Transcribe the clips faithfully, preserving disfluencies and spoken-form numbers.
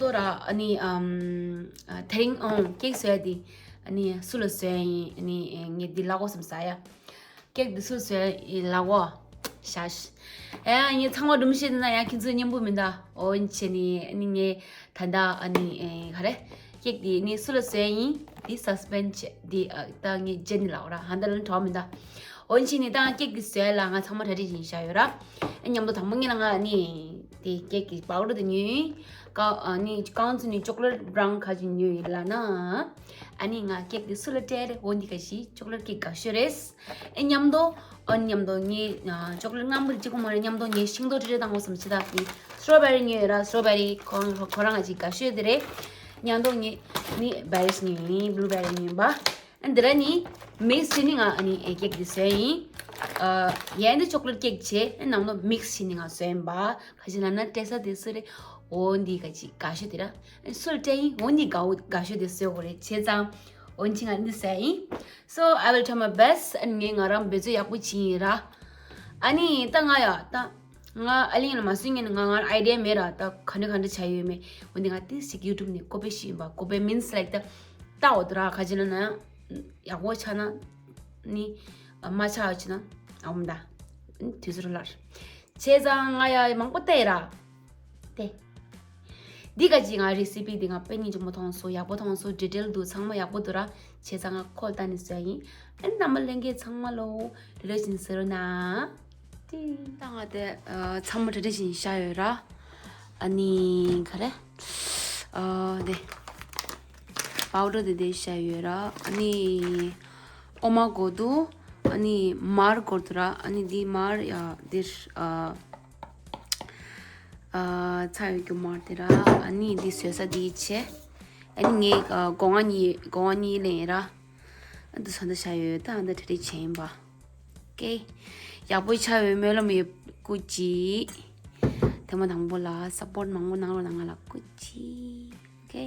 ལོ་ར་ཨ་ནི་ཨམ་ཨ་དེ་རིང་ཨང་ཀེག་བཟོས་ཡ་དེ་ཨ་ནི་སུ་ལ་བཟོས་ཡིན། ཨ་ནི་ངས་འདི་ལག་འོག་སམ་ཟ་ཡ། ཀེག་འདི་སུ་བཟོས་ཡིན་ལག་འོག་ཤ་ཤ། ཨེ་ངས་ཚང་མ་སྒྲུང་བཤད་ན་ཡང་ཁྱེད་ཚོས་སྙན་པོ་མི་འདའ། འོ་བྱས་ནི་ཨ་ནི་ངས་ད་ལྟ་ཨ་ནི་ཨེ་ག་རེ་ཀེག་འདི་ནི་སུ་ལ་བཟོས་ཡིན་འདི་སས་པེན་བྱས། འདི་ཨ་ད་ངས་བརྗེད་ནི་ལག་འོག་ར་ཧ་འདི་ལ་གྲོགས་མི་འདའ། འོ་བྱས་ནི་ད་ཀེག་འདི་བཟོས་ལ་ང་ཚང་མ་གྲ་སྒྲིག་བྱས་བཞག་ཡོད་ར། ཨེ་མཉམ་དུ་དང་པོ་ངས་ལ་ང་ཨ་ནི་དེ་ཀེག་གི་པའུ་ཌར་དེ་ཉོས་ཡིན། ཀ་ཨ་ནི་རྐང་ཚུགས་ནི་ཅོག་ལེཊ་བྷ་རའུན་ག་ཅིག་ཉོས་ཡིན་ལབ་ན། ཨ་ནི་ང་ཀེག་དེ་སུ་ལ་སྤྲད་རེད། འོ་འདི་ག་ཞིག་ཅོག་ལེཊ་ཀེག་དགའ་ཤོས་རེད། ཨེ་མཉམ་དུ་ཨ་མཉམ་དུ་ངས་ཨ་ཅོག་ལེཊ་རྔམ་པར་གཅིག་པོ་མ་རེད། མཉམ་དུ་ངས་ཤིང་ཏོག་ཁྲིད་ཁྲིད་བཏང་དགོས་བསམ་ཕྱི་ཐག་གི་སི་ཊོ་བེ་རི་ཉོས་ཡོད་ར། སི་ཊོ་བེ་རི་ཁོ་ཁོ་རང་ང་ཅིག་དགའ་ཤོས་དེ་རེད། མཉམ་དུ་ངས་ནི་བེ་རིས་ཉོས་ཡིན། བྷུ་ལུ་བེ་རི་ཉོས་ཡིན་པ། ཨ་འདི་ར་ནི་མིག་སི་བྱས་ནི་ང་ཨ་ནི་ཨེ་ཀེག་འདི་བཟོས་ཡིན། ཨ་ཡན་འདི་ཅོག་ལེཊ་ཀེག་བྱས། ཨ་ནང་ལོ་མིག་སི་བྱས་ནི་ང་བཟོས་ཡིན་པ། ག་ཅི་ལབ་ན་སྤྲད་ས་དེ་སུ་རེད། འོ་འདི་ག་ཅིག་དགའ་ཤོས་དེ་ར། ཨ་སུ་ལ་སྤྲད་ཡིན། འོ་འདི་དགའ་བོ་དགའ་ཤོས་དེ་བཟོས་དགོས་རེད། བྱས་ཙང་འོ་ཅི་ང་འདི་བཟོས་ཡིན། So I will try my best. ཨ་ནི་ངས་ང་རང་འབད་རྩོལ་ཡག་པོ་བྱས་ཡིན་ར། ཨ་ནི་ད་ང་ཡ་ད་ང་ཨ་ལིང་ལ་མ་སུ་ངས་ང་ང་ཨའི་ཌི་ཡ་མེད་ར། ད་ག་འདྲ་ག་འདྲ་བྱ་ཡོད་མེད། འོ་འདི་ང་ཏིག་ཞིག་ཡུ་ཊུབ་ནས་ཀོ་པེ་ཤེས་ཡིན་པ། ཀོ་པེ་མིན་སི་ལའིག་ད་ལྟ་འོ་དོ་ར་ག་ཅི་ལབ་ན་ཡག་པོ་ཆགས་ན་ནི་མ་ཆགས་ཆེ་ན་ཨ་འོ་མ་ད་དུས་ཚོད་ལ། བྱས་ཙང་ང་ཡ་མང་པོ་བལྟས་ར། དེ། འདི་ག་ཅིག་ང་རེ་སི་པི་འདི་ང་དཔེ་སྙིང་རྗེ་མོ་མཐོང་སོང་། ཡག་པོ་མཐོང་སོང་། ཌི་ཊེལ་འདུག་ཚང་མ་ཡག་པོ་འདུག་ར། བྱས་ཙང་ང་ཁོ་ལ་ལྟ་ནས་བཟོས་ཡིན། ཨ་ནི་རྣམ་པ་ལྷན་རྒྱས་ཚང་མ་ལོ་རེ་རེ་བཞིན་ཟེར་རོ་ན། ཏི། ད་ང་དེ་ཨ་ཚང་མ་གྲ་སྒྲིག་བྱས་བཞག་ཡོད་ར། ཨ་ནི་ག་རེ་ཨ་དེ་པའུ་ཌར་དེ་དེ་བཞག་ཡོད་ར། ཨ་ནི་འོ་མ་དགོས་འདུག་ཨ་ནི་མར་དགོས་འདུག་ར། ཨ་ནི་འདི་མར་ཡ་འདིར་ཨ་ཨ་ཚ་ཡོད་རྒྱུ་མར་དེ་ར། ཨ་ནི་འདི་བཟོ་ས་འདི་བྱས། ཨ་ནི་ངས་ཨ་སྒོ་ང་གཉིས་སྒོ་ང་གཉིས་ལེན་ར། ཨ་འདི་ས་འདི་བཞག་ཡོད། ད་ཨ་འདི་གྲ་སྒྲིག་བྱས་ཡིན་པ། ཀེ། ཡག་པོ་ཆགས་ཡོད་སྨོན་ལམ་ཡོད། སྐུ་མཁྱེན། ཐེངས་མ་དང་པོ་ལ་སཔོརྚ་མང་པོ་གནང་རོགས་གནང་ང་ལ། སྐུ་མཁྱེན། ཀེ།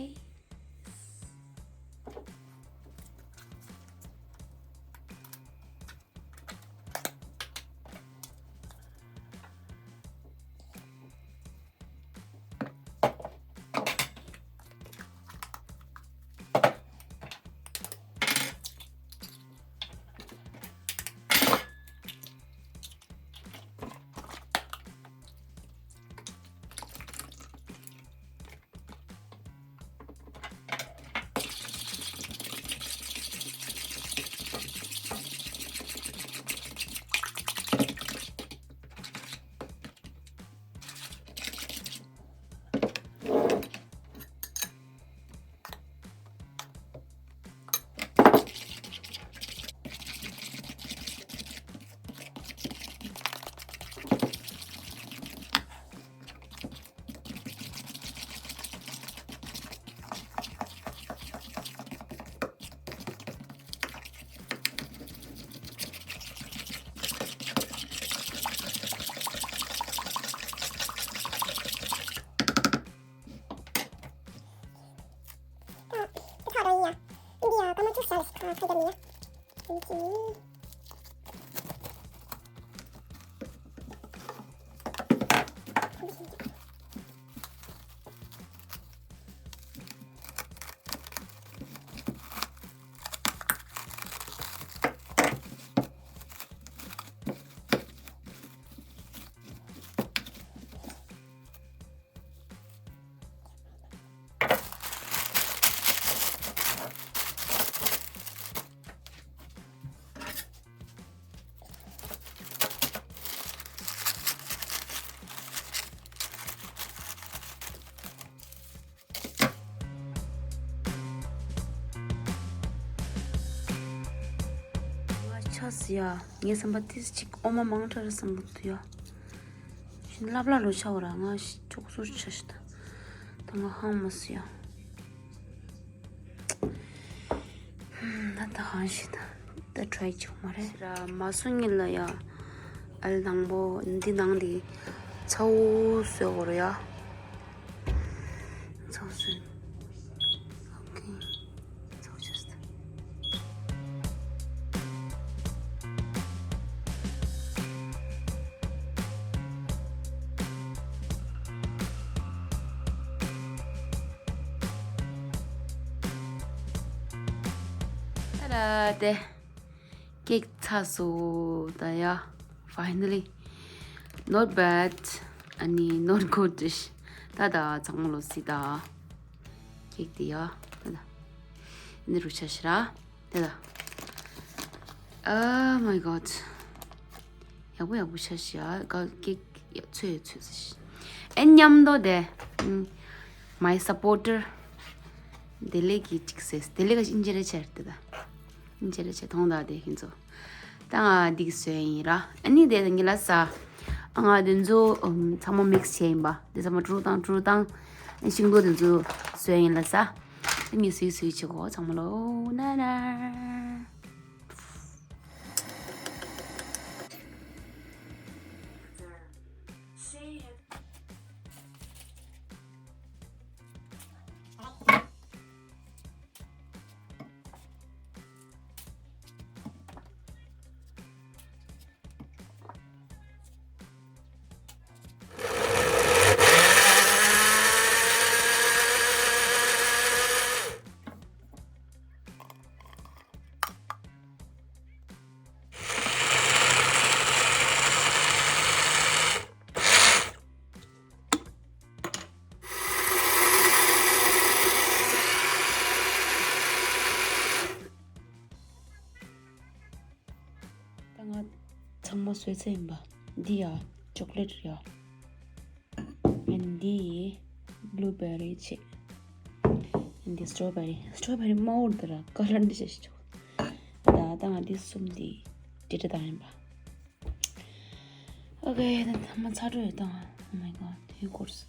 ང་ཆགས་སི་ཡ། ངའི་བསམ་པ་ཏིས་ཅིག་འོ་མ་མང་དྲགས་རེད་བསམ་གི་འདུག་ཡ། ཤིན་ལབ་ལ་ལོ་ཆགས་ར་ང་ཅོག་སུར་ཆ་ཤི་ད། ད་ང་ཧང་མ་སི་ཡ། ད་ད་ཧང་ཤི་ད། ད་ཊ་རའི་ཆོག་མ་རེད་ར། མ་སུ་ཉིན་ལ་ཡ། ཨལ་དང་པོ་འདི་ནང་དེ་ཚ་བོ་བཟོས་འོ་ར་ཡ། ཚ་བོ་བཟོས། ཨོ་ཁེ། ཚ་བོ་བྱས་ད། ལ་དེ། ཀེག་ཚར་སོང་ད་ཡ། Finally, not bad. ཨ་ནི་not good. ད་ད་ཚང་མ་ལོ་སི་ད། ཀེག་དེ་ཡ། ད་ད། འདི་རུ་ཆ་ཤི་ར། དེ་ལ། Oh my god. ཡག་པོ་ཡག་པོ་ཆ་ཤི་ཡ། ག་ཀེག་ཡ་ཚོས་ཚོས་ཤི། ཨེ་མཉམ་དུ་དེ། ཨུམ། My supporter. དེ་ལས་ཀྱི་ཅིག་སེ། དེ་ལས་ཀ་ཨིན་ཇི་རེ་ཆེར་དེ་ད། ཨིན་ཇི་རེ་ཆེ་མཐོང་ད་དེ་ཁྱེད་ཚོ། ད་ང་འདི་གི་བཟོས་ཡིན་ར། ཨ་ནི་དེ་ངི་ལ་ས། ཨ་ང་དེ་ཚོ་ཨུམ་ཚང་མ་མིག་སི་བྱས་ཡིན་པ། དེ་ཚང་མ་དྲུག་དང་དྲུག་དང་། ཤིང་ཏོག་དེ་ཚོ་བཟོས་ཡིན་ལ་ས། ངས་སུས་སུས་བྱེད་གོ་ཚང་མ་ལོ་ན་ན། ད་ང་ཚང་མ་བཟོས་ཚར་ཡིན་པ། འདི་ཡ་ཅོག་ལེ་ཊི་ཡ། ཨན་འདི་བླུ་བེ་རི་བྱས། ཨན་འདི་སི་ཊོ་བེ་རི། སི་ཊོ་བེ་རི་མ་འོར་དེ་ར་ཀ་ལར་འདི་བྱས་ཤིག་ཆོག་ད་ད་ང་འདི་གསུམ་འདི་འབྲེལ་འདྲ་དང་ཡིན་པ། Okay, ད་ཐ་མ་ཚ་དྲོད་ཡོད་དང་། Oh my god, you course.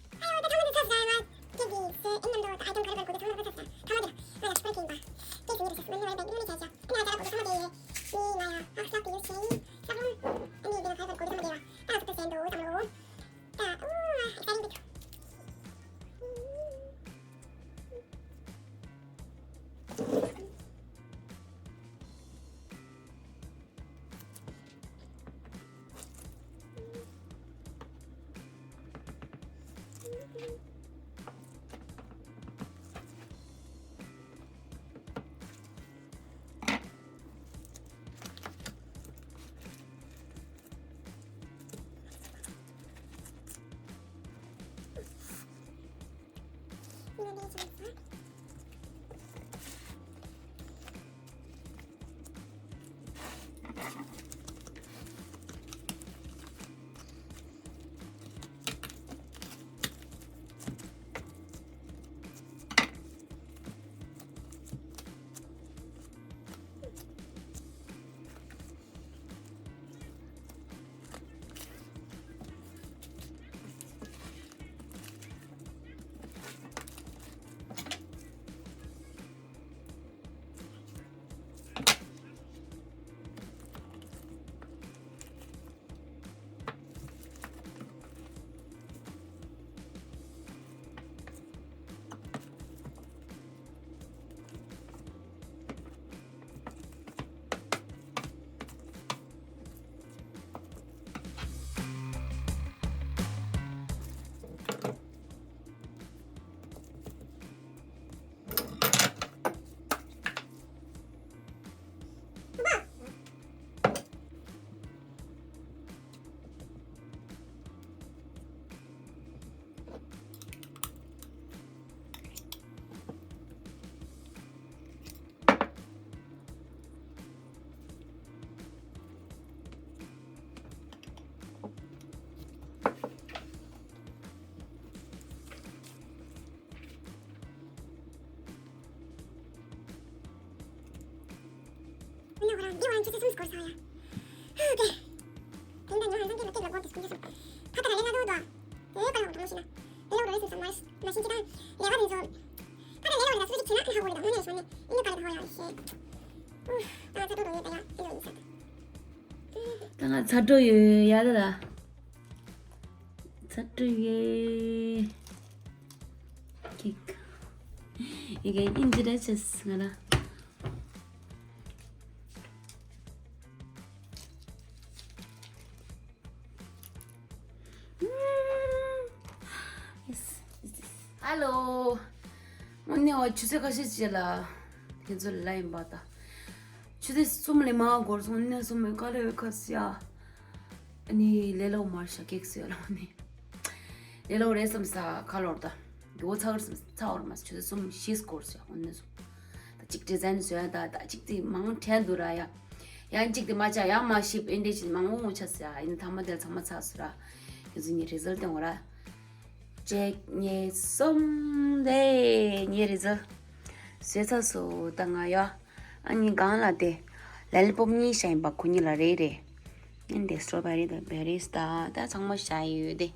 ད་ང་ཚ་དྲོད་ཡོད་ཡ་ད་ད། ཚ་དྲོད་ཡོད། ཀིག་ཡི་གེ་ཨིན་ཇི་རེད་ཅེས་ང་ལ། Yes, yes, yes. Hello. དངོས་གནས་འོ་ཆུ་ཚོད་ཁ་ཤས་ཅིག་ལ་དེ་ཚོ་ལ་ཡིན་པ་ད། ཆུ་ཚོད་གསུམ་ལས་མང་འགོར་སོང་། ནས་སོང་མོད་ག་ལེ་བའི་ཁ་སི་ཡ། ཨ་ནི་ལས་སླ་པོ་མ་རེད་ཤག་ཀེག་བཟོས་ལ་ནི། ལས་སླ་པོ་རེད་བསམ་ས་ཁ་ལོར་ད། མགྱོགས་ཚ་གར་སོང་། ཚ་བར་མ་ཆུ་ཚོད་གསུམ་བཞི་འགོར་སོང་ཡ། ཨ་ནི་སོང་། ད་གཅིག་ཌི་ཛའིན་བཟོས་ཡ། ད་ད་གཅིག་དེ་མང་ཕྲན་འདུག་ར་ཡ། ཡང་གཅིག་དེ་མ་ཆགས། ཡང་མ་ཤེས་ཨེ་འདྲས་ཅིག་མང་པོ་ངོ་ཆགས་སོང་ཡ། ཡིན་ཐ་མ་དེར་ཚང་མ་ཚར་སོང་ར། ཁྱེད་ཚོ་ངའི་རི་ཛལ་སྟོན་དགོས་ར། གཅིག་གཉིས་གསུམ་རེད། ངའི་རི་ཛལ་བཟོས་ཚར་སོང་། ད་ང་ཡ། ཨ་ནི་སྒང་ལ་དེ་ལ་ལི་པོབ་གཉིས་བཞག་ཡིན་པ། ཁོ་གཉིས་ལ་རེ་རེ། ཨ་ནི་དེ་སི་ཊོ་བེ་རི་དང་བེ་རིས་དང་ད་ཚང་མ་བཞག་ཡོད་དེ།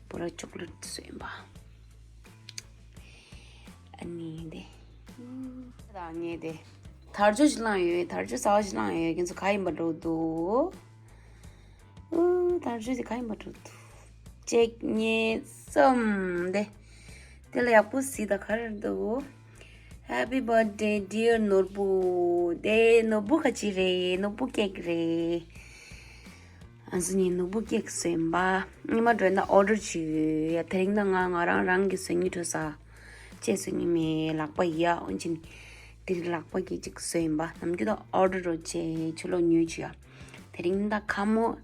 པོ་ར་ཅོག་ལེ་ཊི་བཟོས་ཡིན་པ། ཨ་ནི་དེ། ད་ངས་དེ། དར་ལྕོག་ཞིག་བླངས་ཡོད། དར་ལྕོག་གསར་པ་ཞིག་བླངས་ཡོད། ཁྱེད་ཚོ་ག་ཡིན་པ་འགྲོ་འདུག་ཨུ། དར་ལྕོག་དེ་ག་ཡིན་པ་འགྲོ་འདུག་གཅིག་གཉིས་གསུམ་དེ། དེ་ལ་ཡག་པོ་གཟིགས་དང་། ག་རེ་འདུག Happy birthday dear ནོར་བུ། དེ་ནོར་བུ་ག་ཅི་རེད། ནོར་བུ་ཀེག་རེད། ཨ་ཟུ་ནི་ནོར་བུ་ཀེག་བཟོས་ཡིན་པ། ཉི་མ་འགྲོ་ན་ཨོ་ཌར་བྱས་ཡོད་ཡ། དེ་རིང་ད་ང་ང་རང་རང་གིས་བཟོ་སྙིང་བྲོ་ས། ཅེས་བཟོ་སྙིང་མེད་ལག་པ་ཡ། འོན་ཅིག་དེ་རིང་ལག་པ་གིས་ཅིག་བཟོས་ཡིན་པ། ནམ་རྒྱུན་ད་ཨོ་ཌར་རོ་ཅེས་ཕྱི་ལོགས་ཉོས་བྱས་ཡ། དེ་རིང་ད་ཁ་མོ་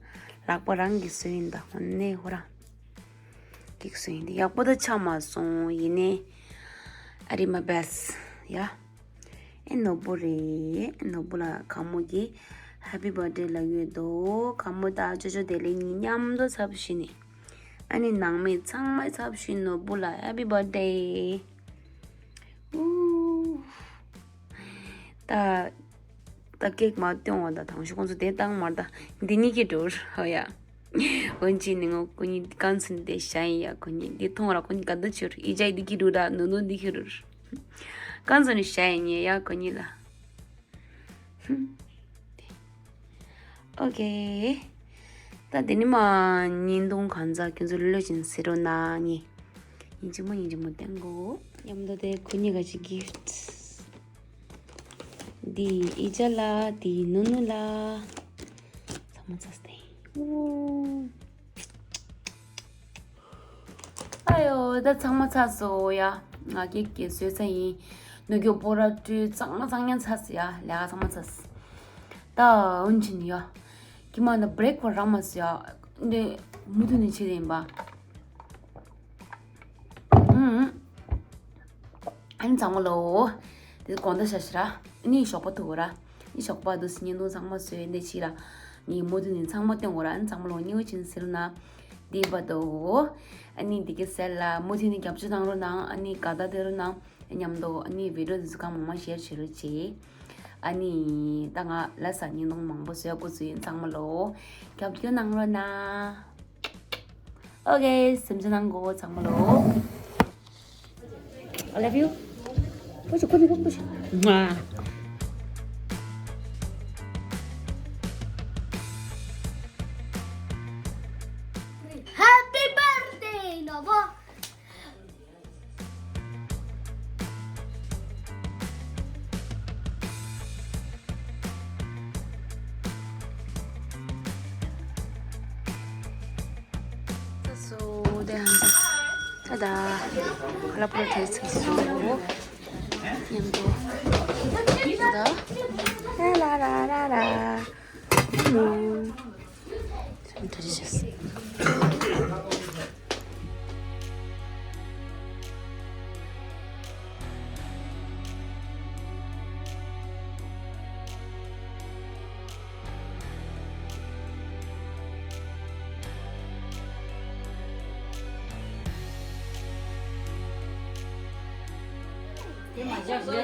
ལག་པ་རང་གིས་བཟོས་ཡིན། ད་དངོས་གནས་ཧོ་རང་ཀེག་བཟོས་ཡིན། དེ་ཡག་པོ་ད་ཆགས་མ་སོང་། ཡིན་ནའི་ཨ་རི་མ་བེ་སི་ཡ། ཨེ་ནོར་བུ་རེད། ནོར་བུ་ལ་ཁ་མོ་གིས་Happy birthday ལབ་ཡོད་དོ། ཁ་མོ་དང་ཅོ་ཅོ་དེ་ལས་གཉིས་མཉམ་དུ་ཚབ་ཞུས་ནས། ཨ་ནི་ནང་མི་ཚང་མའི་ཚབ་ཞུས་ནོར་བུ་ལ་Happy birthday ཨུ། ད་ད་ཀེག་མ་སྟོན་བ་ད་དང་ཤོག་ཁོང་ཚོ་དེ་བཏང་མར་ད་འདི་གཉིས་ཀྱི་འགྲོ་ར་ཧོ་ཡ། འོན་ཅི་ནི་ངོ་ཁོ་གཉིས་གང་ཚུན་དེ་བྱ་ཡིན་ཡ། ཁོ་གཉིས་འདི་མཐོང་ར་ཁོ་གཉིས་དགའ་འདོད་བྱོས་ར། ཨི་ཅའི་འདི་གི་རུ་ར་ནུ་ནུ་འདི་གི་རུ་ར། གང་ཚུན་ནི་བྱ་ཡིན་ཉེ་ཡ་ཁོ་གཉིས་ལ། ཨོ་ཀེ། ད་དེ་ནི་མ་བརྙན་ཐུང་གང་ཚ་ཁྱོད་ཚོ་ལོས་ཅིན་ཟེར་རོ་ན་ངེ། ཡིན་གཅིག་མོ་ཡིན་གཅིག་མོ་བསྟན་གོ། མཉམ་དུ་དེ་ཁོ་གཉིས་ག་ཅིག་གིཕ་ཊི། འདི་ཨི་ཅ་ལ། འདི་ནུ་ནུ་ལ། ཚང་མ་ཚ་སྟེ། ཨུ། ཨ་ཡོ། ད་ཚང་མ་ཚར་སོང་ཡ། ང་ཀེག་ཀེག་བཟོས་ཚར་ཡིན། ནུ་གྱོ་པོ་ར་སྤྲུལ་ཚང་མ་ཚང་ཡང་ཚར་སོང་ཡ། ལས་ཀ་ཚང་མ་ཚར་སོང་། ད་འོན་ཅིན་ཡ། ཀྱི་མ་ན་བྷི་རེག་པ་རག་མ་སོང་ཡ། འདི་མུ་མཐུད་ནས་བྱེད་དེ་ཡིན་པ། ཨུམ། ཨན་ཚང་མ་ལོ། དེ་དགོང་དག་ཤ་ཤི་ར། ནི་ཞོགས་པ་ཐུག་ར། ནི་ཞོགས་པ་དུ་སི་ཉིན་དུ་ཚང་མ་སོས་འདི་ཕྱི་ར། ནི་མུ་མཐུད་ནས་ཚང་མ་སྟོན་གོ་ར། ཨན་ཚང་མ་ལོ་ཉི་འོ་ཆིན་ཟེར་ན། འདི་བ་དོ། ཨ་ནི་འདི་གི་སེལ་ལ་མུ་མཐུད་ནས་རྒྱབ་སྐྱོར་གནང་རོགས་གནང་། ཨ་ནི་དགའ་ད་དེ་རོགས་གནང་། མཉམ་དུ་ཨ་ནི་བི་ཌིའོ་འདི་ཚོ་གང་མང་མང་ཤེར་བྱེད་རོགས་བྱེད། ཨ་ནི་ད་ང་ལ་ས་ཉིན་དུ་མང་པོ་བཟོས་དགོས་ཚུལ་ཡིན། ཚང་མ་ལོ། རྒྱབ་སྐྱོར་གནང་རོགས་གནང་། ཨོ་ཀེ། སེམས་ཅན་ནང་གོ་ཚང་མ་ལོ། I love you. Push, push, push, push. Mwah. Happy birthday, Nova. So, they have, tada, collaborators. So, tada, la la la la la.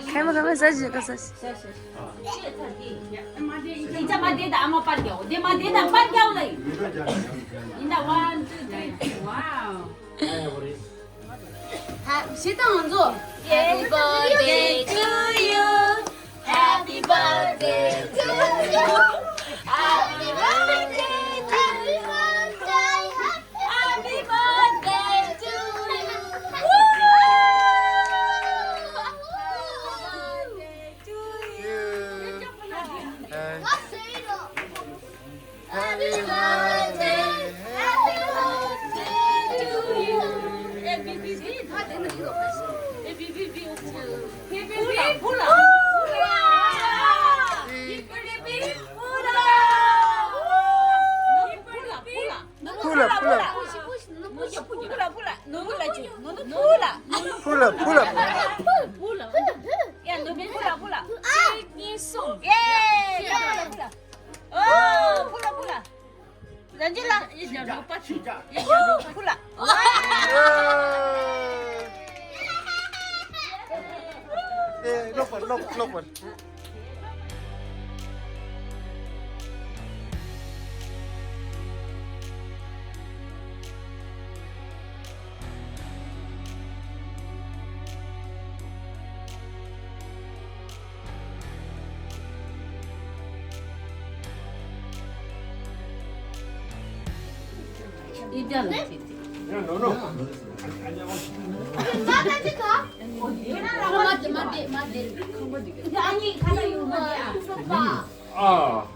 ཁེ་མ་ཁེ་མ་ཟ་ཞིག་ག་ཟ་ཞིག Wow. Happy birthday to you. Happy birthday to you. Happy birthday to you. Happy birthday to you. Happy birthday. Happy birthday. Happy birthday to you. Happy birthday. Happy birthday. Happy birthday. Happy birthday. Pull up, pull up. Pull up. 야, 너 pull up, pull up. གཅིག་གཉིས། གསུམ། ཡེ། ཡ། ཕུ་ལ། ཕུ་ལ། ཨོ། ཕུ་ལ། ཕུ་ལ། རང་་ཅི་ལ། ཡེ་རྒྱ་རོགས་པ་ཆུ། ཡེ་རྒྱ་རོགས་པ། ཕུ་ལ། ཨེ། ལོག་པར། ལོག་ལོག་པར། ཨ།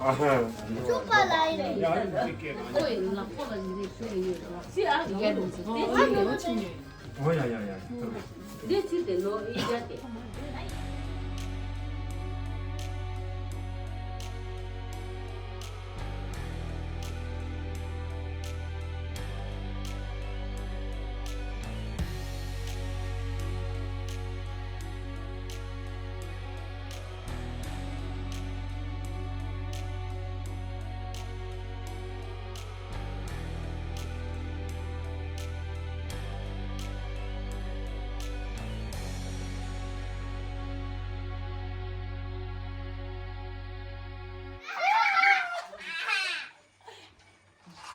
ཨ་ཧ། ཨོ་ཡ་ཡ་ཡ།